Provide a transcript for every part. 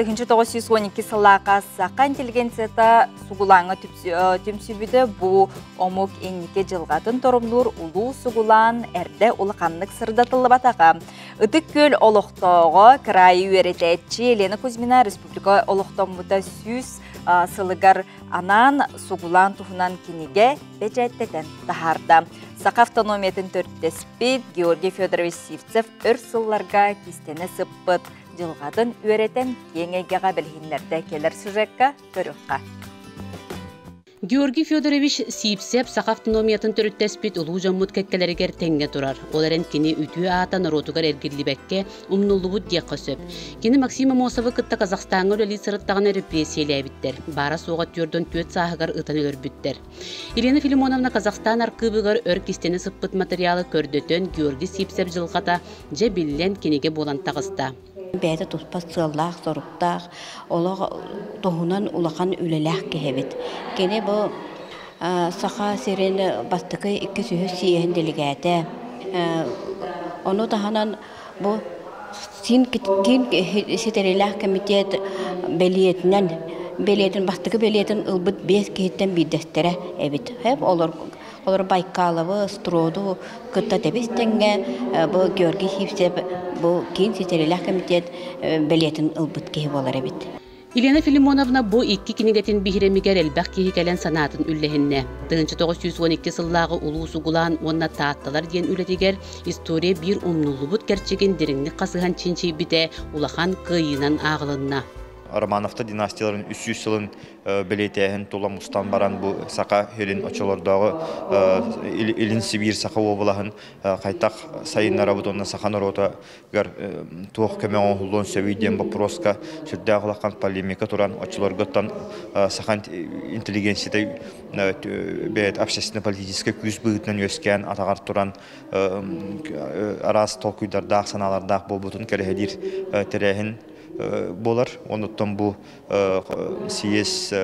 1912 сыллааҕа саха интеллигенцията сугулааҥҥа түмсүбүтэ бу омук инники дьылҕатын торумнуур улуу сугулаан эрдэ улаханнык сырдатыллыбатаҕа. Ытык Күөл олохтооҕо, кыраайы үөрэтээччи Елена Кузьмина республика олохтоммута 100 сылыгар анаан сугулаан туһунан кинигэ бэчээттэтэн таһаарда. Саха автономиятын төрүттэспит Георгий Федорович Сивцев өр сылларга кистэнэ сыппыт дьылҕатын үөрэтэн киэҥ эйгэҕэ билиһиннэрдэ кэлэр сюжекка көрүөххэ. Георгий Федорович Сиипсэп саха автономиятын төрүттэспит улуу дьоммут кэккэлэригэр тэҥҥэ турар. Ол эрэн кини үтүө аата норуотугар эргиллибэккэ умнуллубут диэххэ сөп. Кини Максим Амосовы кытта Казахстаҥҥа үлэлии сырыттаҕына репрессийэлээбиттэр. Баара-суоҕа 44 сааһыгар ытан өлөрбүттэр. Елена Филимоновна Казахстан архыыбыгар өр кистэнэ сыппыт материалы көрдөтөн Георгий Сиипсэп дьылҕата дьэ биллэн кинигэ буолан таҕыста. Бэйэтэ туспа сыаллаах-соруктаах, олох туһунан улахан үлэлээх киһи эбит. Кини бу Саха сирин бастакы икки-үһүс съеһин делегээтэ. Ону таһынан бу киин ситэрилээх кэмитиэт бэлиэтинэн бэлиэтин бастакы бэлиэтин ылбыт биэс киһиттэн биирдэстэрэ эбит. Олор Олор Байкаловы, Строду кытта тэбис-тэҥҥэ бу Георгий Сивцев бу киин ситэрилээх кэмитиэт бэлиэтин ылбыт киһи буолар эбит. Елена Филимоновна бу икки кинигэтин биһирэмигэр элбэх киһи кэлэн санаатын үллэһиннэ. 1912 сыллааҕы Улуу Сугулаан уонна Таатталар диэн үлэтигэр история биир умнуллубут кэрчигин дириҥник хасыһан чинчийбитэ улахан кыайыынан ааҕылынна. Романовтар династияларын 300 сылын бэлиэтээһин тула мустан баран бу Саха сирин оччолордооҕу Илин Сибиир Саха уобалаһын хайтах сайыннарабыт уонна саха норуотугар туох көмө оҥоһуллуон сөбүй диэн боппуруоска сүрдээх улахан полемика туран оччолорготтон саха интеллигенцията бэйэт общественно-политическай күүс быһыытынан үөскээн атаҕар туран араас толкуйдардаах санаалардаах буолбутун кэрэһэлиир тэрээһин буолар. Онуттан бу съезд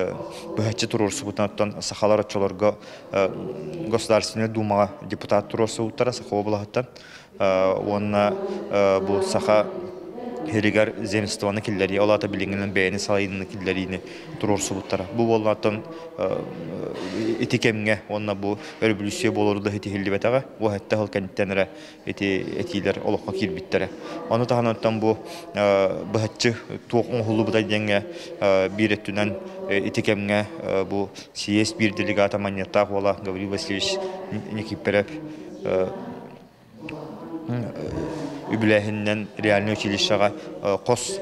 быһаччы туруорсубутунан сахалар оччолорго Государственнай Думаҕа депутат туруорсубуттара Саха облаһыттан уонна бу саха сиригэр земствоны киллэрии, ол аата билиҥҥинэн бэйэни салайыныыны киллэриини туруорсубуттара. Бу буоллааттан ити кэмҥэ уонна бу өрөбүлүүссүйэ буолару да ситиһиллибэтэҕэ. Бу сэттэ сыл кэнниттэн эрэ ити этиилэр олоххо киирбиттэрэ. Ону таһынан бу быһаччы туох оҥоһуллубутай диэҥҥэ биир өттүнэн ити кэмҥэ бу съезд биир делегата Манньыаттаах уола Гаврил Васильевич Никифоров үбүлээһининэн реальнай училищеҕа хос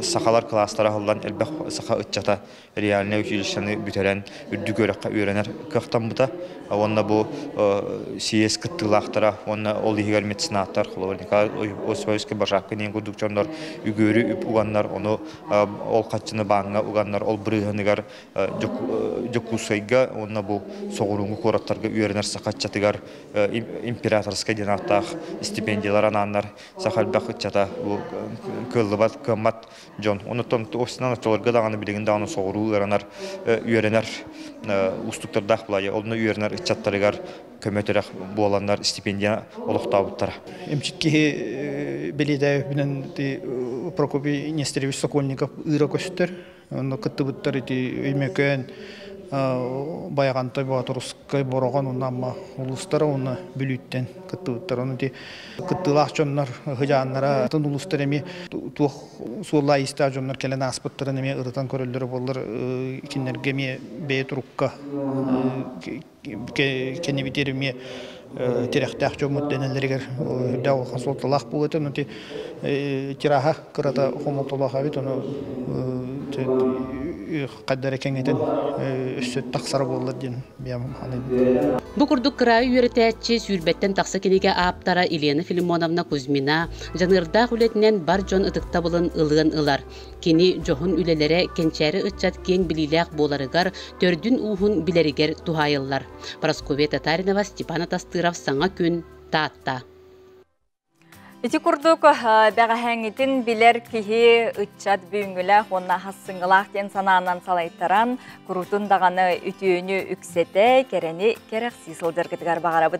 сахалар кылаастара аһыллан элбэх саха ыччата реальнай училищены бүтэрэн үрдүк үөрэххэ үөрэнэр кыахтаммыта уонна бу съезд кыттыылаахтара уонна ол иһигэр меценаттар холобур Николай Осиповичка Бажакка диэн курдук дьоннор үгүөрү үп уганнар ону ол хаччыны бааҥҥа уганнар ол бырыһыныгар Дьокуускайга уонна бу соҕурууҥҥу куораттарга үөрэнэр саха ыччатыгар императорскай диэн ааттаах стипендиялар анааннар саха элбэх ыччата бу кыаллыбат кыаммат дьон. Онуттан туосынан оччолорго даҕаны билигин даҕаны соҕуруу ыаранар, үөрэнэр уустуктардаах былайы. Онно үөрэнэр ыччаттарыгар көмө-тирэх буоланнар стипендия олохтообуттара. Эмчит киһи бэлиэтээбиппинэн Прокопий Нестерович Сокольников ыыра көстөр. Онно кыттыбыттар ити Өймөкөөн, Байаҕантай, Боотурускай, Бороҕон уонна Амма улуустара уонна Бүлүүттэн кыттыбыттар. Ону ити кыттыылаах дьоннор сыдьааннара атын улуустар эмиэ туох суоллаах-иистээх дьоннор кэлэн ааспыттарын эмиэ ырытан көрөллөрө буоллар кинилэргэ эмиэ бэйэ турукка кэннибитигэр эмиэ тирэхтээх дьоммут дэнэллэригэр үрдээх улахан суолталаах буолуо этэ. Ону ити тираһа кырата хомолтолоох эбит. Ону хайда эрэ кэҥэтэн өссө тахсара буоллар диэн бэйэм саныыбын. Бу курдук кыраайы үөрэтээччи, сүүрбэттэн тахса кинигэ ааптара Елена Филимоновна Кузьмина дьаныардаах үлэтинэн бар дьон ытыктабылын ылыан ылар. Кини дьоһун үлэлэрэ кэнчээри ыччат киэҥ билиилээх буоларыгар, төрдүн-ууһун билэригэр туһаайыллар. Прасковья Татаринова, Степан Атастыров «Саҥа күн», Таатта. Ити курдук бэҕэһээҥҥитин билэр киһи ыччат бүгүҥҥүлээх уонна хассыҥҥылаах диэн санаанан салайтаран, куруутун даҕаны үтүөнү үксэтэ, кэрэни кэрэхсии сылдьаргытыгар баҕарабыт.